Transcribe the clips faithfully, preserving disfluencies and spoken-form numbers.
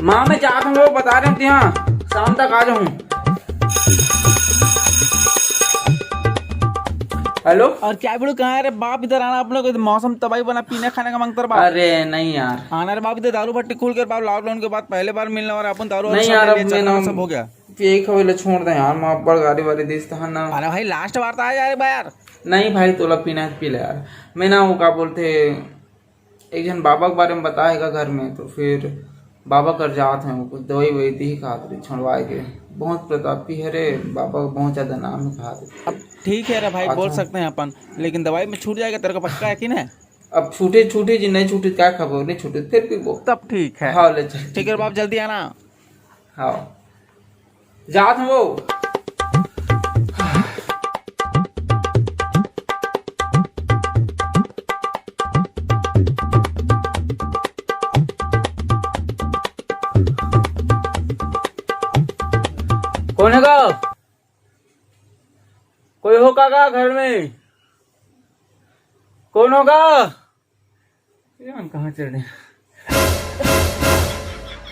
माँ, मैं जात हूँ, वो बता रहे हैं, शाम तक आ जाऊँ। हेलो। और क्या बोलूं, कहाँ है रे बाप? इधर आना, अपने को मौसम तबाही बना, पीने खाने का मांगता रे बाप। अरे नहीं यार। आना रे बाप, इधर दारू भट्टी खुल के बाप, लॉकडाउन के बाद पहले बार मिलने वाला अपन, दारू और नहीं शराब यार, ले, अब मैं चखना ना सब हो गया। ये खवेला छोड़ दे यार, माँ बड़ गाड़ी वाड़ी दिस तहन ना। अरे भाई, लास्ट बार तो आ जा रे बा यार। नहीं भाई, तोला पीना है तो पी ले यार। मैं ना वो का बोलते, एक झन बाबा के बारे में बताए का घर में, तो फिर बाबा कर जात हैं, कुछ दवाई ववाई दी खात रही, छोड़वाए के। बहुत प्रतापी है रे बाबा, बहुत ज्यादा नाम है खात रही। अब ठीक है रे भाई, अच्छा। बोल सकते हैं अपन, लेकिन दवाई में छूट जाएगा तेरे को, पक्का यकीन है? अब छूटे छूटे जी, नहीं छूटे क्या खबर, नहीं छूटे फिर भी वो। तब ठीक है। हाँ, ले चल। ठीक है बाप, जल्दी आना। हाँ। जात हूँ वो। कौन है गा? कोई हो का गा घर में? कौन हो गा? ये मन कहाँ चढ़े?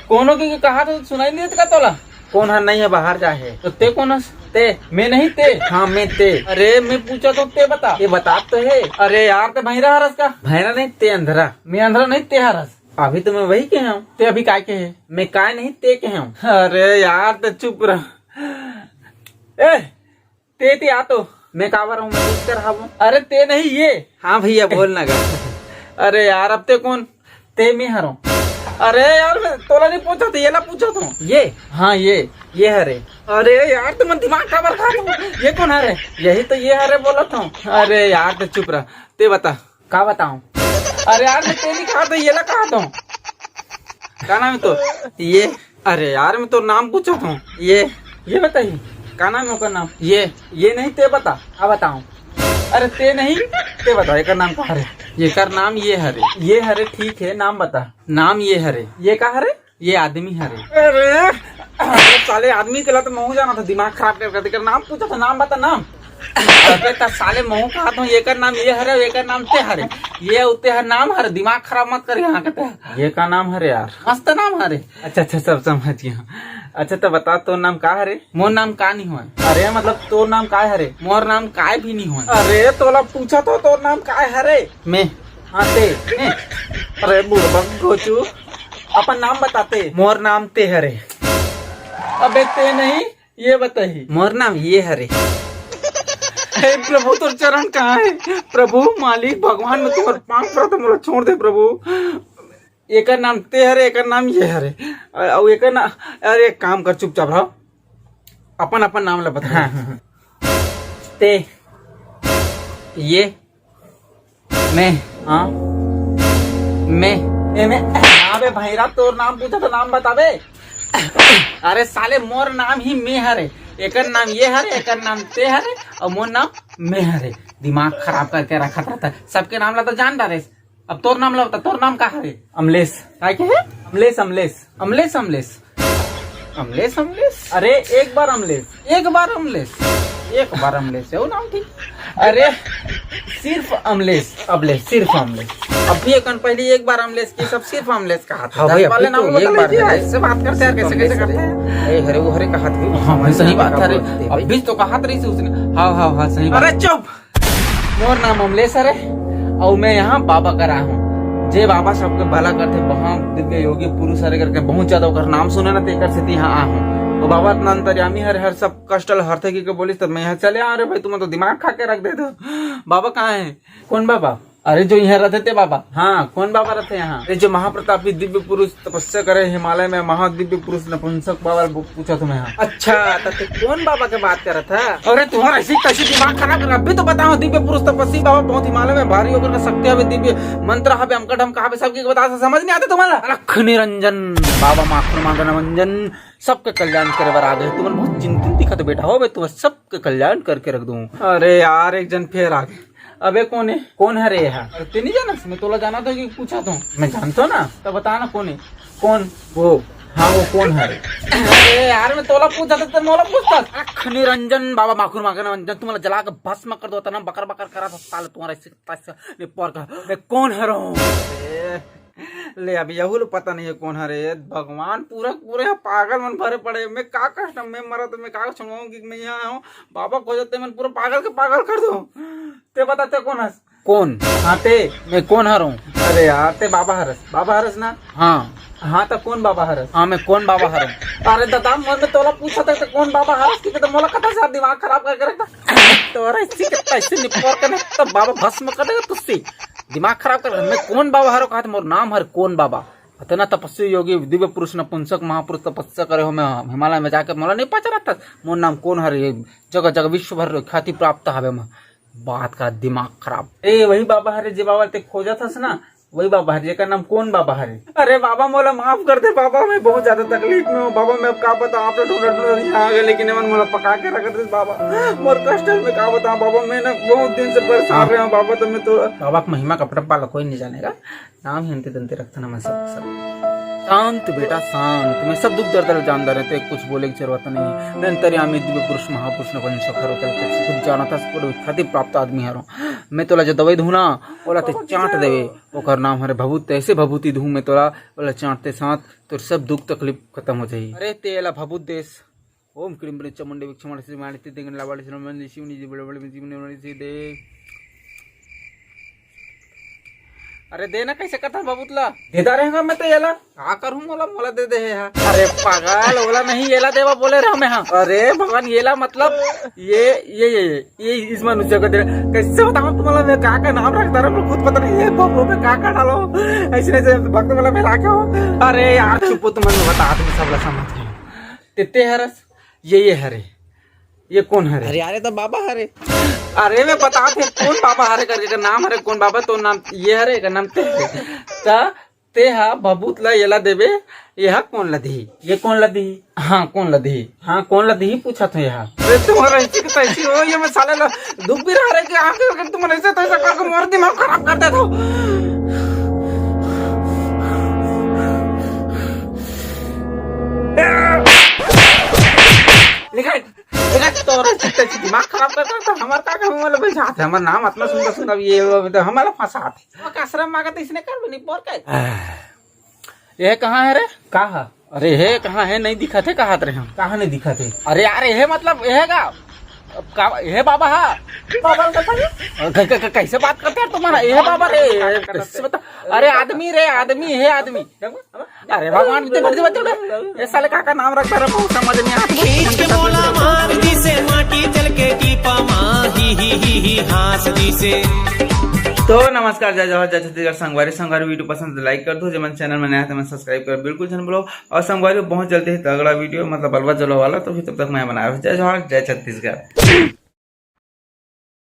कोनो के कहा तो सुनाई नहीं देता का तोला? कौन है? नहीं है, बाहर जा है। तो ते कौन हस? ते। मैं नहीं ते। हाँ, मैं ते। अरे, मैं पूछा तो ते बता। ये बता तो है। अरे यार, ते भैरा हरस का? भैरा नहीं, ते अंधरा। मैं अंधरा नहीं, ते हरस। अभी तो मैं वही के हूँ। ते अभी काय के है? मैं काय नहीं, ते के हूँ। अरे यार, ते चुप रह। ए, ते, ते आ तो। मैं काबर हूँ, मैं किसकर हवँ? अरे ते नहीं, ये। हाँ भैया, बोल ना गा। अरे यार, अब ते कौन? ते मैं हरों। अरे यार, मैं तोला नहीं पूछा था, ये ला पूछा था। ये? हाँ, ये। ये हरे। अरे यार, तुमन दिमाग काबर खात हो? ये कौन हरे? यही तो ये हरे बोलत हूँ। अरे यार, ते चुप रह। ते बता। का बताऊं? अरे यार, मैं ते नहीं कहा था, ये ला कहा था। का नाम है तो? ये। अरे यार, मैं तो नाम पूछा था। ये। ये बताइए। का नाम है ओकर नाम? ये। ये नहीं, ते बता। का बताऊं? अरे ते नहीं, ते बता, एकर नाम का हरे? एकर नाम ये हरे। ये हरे, ठीक है, नाम बता। नाम ये हरे। ये का हरे? ये आदमी हरे। अरे, अरे साले, आदमी के ला तो महू जाना था, दिमाग खराब कर, कर, कर नाम पूछा था, नाम बता, नाम। अबे त साले, महू कहा था, एकर नाम ये हरे, एकर नाम ते हरे। ये उते हर नाम हरे, दिमाग खराब मत कर यहाँ के ते। ये का नाम हरे यार? मस्त नाम हरे। अच्छा, अच्छा, सब समझ गया। अच्छा, तो बता, तोर नाम का हरे? मोर नाम का नहीं होय। अरे, मतलब, तोर नाम काय हरे? मोर नाम काय भी नहीं होय। अरे, तोला पूछा तो, तोर नाम काय हरे? मैं। हाँ, ते। मैं। अरे, बुड़बक गोचू, अपन नाम बताते। मोर नाम ते हरे। अबे, ते नहीं, ये बताही। मोर नाम ये हरे। हे प्रभु, तोर चरण कहाँ है? प्रभु, मालिक, भगवान, मैं तुम्हारे पाँव पड़त हूँ, मोला छोड़ दे, प्रभु। एकर नाम ते हरे, एकर नाम ये हरे। अ-, अउ एकर ना-, अरे, एक काम कर, चुपचाप रह, अपन, अपन नाम ला बता। हाँ, हाँ, हाँ। ते, ये, मैं। हाँ। मैं। ए, मैं। हाँ बे भैरा, तोर नाम पूछा तो नाम बताबे। अरे साले, मोर नाम ही मैं हरे। एकर नाम ये हरे, एकर नाम ते हरे, अउ मोर नाम मैं हरे। दिमाग खराब करके रखत रहता है। सबके नाम ला तो जान डारे। अब तोर नाम ला बता, तोर नाम का हरे? अमलेश। काय के है? अमलेश, अमलेश। अमलेश, अमलेश। अमलेश, अमलेश। अरे, एक बार अमलेश। एक बार अमलेश। एक बार अमलेश, वो नाम ठीक। अरे, सिर्फ अमलेश। अमलेश, सिर्फ अमलेश। अभी एक पहले एक बार अमलेश की, सब सिर्फ अमलेश कहा था। हाँ भाई, दस वाले अभी नाम तो बता एक बार लीजिए, अमलेश। ऐसे बात करते हैं, कैसे, कैसे करते हैं? ए, हरे, वो हरे कहा था। हाँ भाई, सही बात है रे। अभी तो कहा था रही उसने। हाँ, हाँ, हाँ, सही बात। अरे चुप। मोर नाम अमलेश हरे, अउ मैं यहाँ बाबा करा हूँ। जे बाबा सबके भला करथे, वहाँ दिव्य योगी पुरुष हरे करके बहुत ज्यादा ओकर नाम सुने ना, तेकर सेती यहाँ आ हूँ। वो बाबा इतना अंतर्यामी हरे, हर सब कष्ट ल हरथे की के बोलिस, तब मैं यहाँ चले आ रे भाई, तुम तो दिमाग खा के रख देते हो। बाबा कहाँ है? कौन बाबा? अरे, जो यहाँ रहते थे बाबा। हाँ, कौन बाबा रहते यहाँ? अरे, जो महाप्रतापी दिव्य पुरुष तपस्या करे हिमालय में, महादिव्य पुरुष नपुंसक बाबा ल पूछा तुम्हें यहाँ। अच्छा, तो तू कौन बाबा के बात कर रहा था? अरे, तुम्हारा ऐसी तैसी दिमाग खराब कर, अभी तो बताओ, दिव्य पुरुष तपस्वी बाबा बहुत हिमालय में भारी होकर के शक्ति हवे, दिव्य मंत्र हवे, अमका ढमका हवे, सबके बता, समझ नहीं आते तुम्हारा? लख निरंजन बाबा माखन मादन मंजन, सबके कल्याण करे बर आ गए। तुमन बहुत चिंतित दिखत बेटा हो बे, तुम सबके कल्याण करके रख दूं। अरे यार, एक जन फेर आ गए। अबे कौन है? कौन हरे यहाँ? अरे ते नहीं जानस? मैं तोला जाना था कि पूछा तो। मैं जानता हूँ ना। तो बता ना कौन है? कौन? वो। हाँ, वो कौन हरे? अरे यार, मैं तोला पूछा था, ते मोला पूछता। अख निरंजन बाबा माखुर माखन मंजन, तुम्हारा जला के भस्म कर दो, तना बकर बकर करा था साले तुम्हारा इस, इस, इस, ये पर का। मैं कौन हरों? ए, ले, अब यहू ल पता नहीं है कोन हरे। भगवान, पूरा पूरे ह पागल मन भरे पड़े। मैं का कष्ट, मैं मरा तो मैं का छुड़वाऊं कि मैं यहाँ आऊँ? बाबा खोजत ते मन पूरा पागल के पागल कर दो। ते बता, ते कोन हस? कोन? हाँ, ते। मैं कोन हरऊं? अरे यार, ते बाबा हरस, बाबा हरस ना? हाँ। हाँ, त कोन बाबा हरस? हाँ, मैं कोन बाबा हरऊं? अरे दादा, मन में तोला पूछा था, ते कोन बाबा हरस, कि ते मोला कथा से दिमाग खराब करके रखता। तोरा इसी के तैसे निपोर के ना, तो बाबा भस्म कर देगा तुझसे। दिमाग खराब कर, मैं कोन बाबा हरऊं कहा था, मोर नाम हर कोन बाबा। इतना तपस्वी योगी दिव्य पुरुष नपुंसक महापुरुष तपस्या करे हो, मैं हिमालय में जाके मोला नहीं पहचानत था। मोर नाम कोन हर, ये जगह जगह विश्व भर ख्याति प्राप्त हवे। मैं बात का दिमाग खराब। ए, वही बाबा हरे जे बाबा ते खोजत हस ना, वही बाबा हरे, जेकर नाम कोन बाबा हरे? अरे बाबा, मोला माफ कर दे बाबा, मैं बहुत ज्यादा तकलीफ में हूँ बाबा। मैं अब का बताऊँ, आप लोग ढूंढत ढूंढत यहाँ आ गए, लेकिन एमन मोला पका के रख दे बाबा। मोर कष्ट है, मैं का बताऊँ बाबा, मैं ना बहुत दिन से परेशान हाँ। रहे हूँ बाबा, तो मैं तो बाबा के महिमा का पटप्पा ला कोई नहीं जानेगा। नाम ही अंते तंते रखथन हमन सब, सब। शांत बेटा, शांत। मैं सब दुख दर्द ल जानत हंव, ते कुछ बोले के जरूरत नहीं। मैं अंतर्यामी दिव्य पुरुष महापुरुष नपुंसक हरऊं, ते कुछ जानत हस, पूरा ख्याति प्राप्त आदमी हरऊं। मैं तोला जो दवाई दूं ना, ओला ते चांट देवे, ओकर नाम हरे भभूत। ऐसे भभूति दूं मैं तोला, ओला चांटते साथ तोर सब दुख तकलीफ खत्म हो जाही। अरे ते एला भभूत देस। ओम क्रीम ब्रीम चामुंडे विक्षमण श्री मानिति देंगन लावाड़ी श्री मंदिर शिवनी जी बड़े बड़े जीवनी वाली सी दे। अरे दे ना, कैसे करता बाबूत ला? देता रहेगा मैं तो एला। का करूं, मोला, मोला दे दे हे हा। अरे पागल, ओला नहीं, एला देवा बोले रहा मैं हा। अरे भगवान, एला मतलब ये, ये, ये, ये, ये इस मनुष्य को दे। कैसे बताऊं तुम्हारा, मैं का का नाम रखता रहा, खुद पता नहीं ये बाबू में का का डालो। ऐसे ऐसे भक्त वाला मेरा क्या हो? अरे यार चुप, तुम्हें बता, तुम सब ला समझ गए। तेते हरस, ये, ये हरे, ये कोन हरे? अरे, अरे, तो बाबा हरे। अरे, मैं बता थे, कोन बाबा हरे करके, एकर नाम हरे कोन बाबा, तो नाम ये हरे, एकर नाम ते हरे। त ते हा भभूत ला एला देबे, ये हा कोन ला दिही? ये कोन ला दिही? हाँ, कोन ला दिही? हाँ, कोन ला दिही पूछत हो ये हा। अरे, तुम्हारा ऐसी की तैसी हो, ये मैं साले ला दुख भी रहा रे कि आके अगर तुम ऐसे तैसा करके मोर दिमाग खराब कर देते हो। निकल, निकल, तोरा चित्त से दिमाग खराब कर देता, हमार का कहूँ, मतलब, भाई, साथ है, हमार नाम इतना सुंदर, सुंदर, ये, वो, तो हमारा फंसा है। वो का आश्रम में आके तो इसने कर भी नहीं, बोल के। ये कहाँ है रे? कहाँ? अरे, हे कहाँ है? नहीं दिखा थे, कहा रे हम? कहाँ नहीं दिखा थे? अरे यार, ये मतलब, ये का? अब का, ये बाबा हा? बाबा का सही? क-, क-, क-, कैसे बात करते हैं तुम्हारा? ये बाबा रे, कैसे बता? अरे, आदमी रे, आदमी है, आदमी। अरे भगवान, इतने बड़े बच्चे, ये साले का, का नाम रखता रहा, बहुत समझ नहीं आता। खींच के मोला मार दिसे, माटी जल के टीपा मा, ही, ही, ही, ही, हाँस दिसे। तो नमस्कार, जय जोहार, जय छत्तीसगढ़। संगवारी, संगवारी, वीडियो पसंद तो लाइक कर दो, जेमन चैनल में नया है, तेमन सब्सक्राइब कर बिल्कुल झन भूलो। और संगवारी, बहुत जल्दी ही तगड़ा वीडियो, मतलब बलवा जलवा वाला, तो फिर तब तक मैं बनाए रहो। जय जोहार, जय छत्तीसगढ़।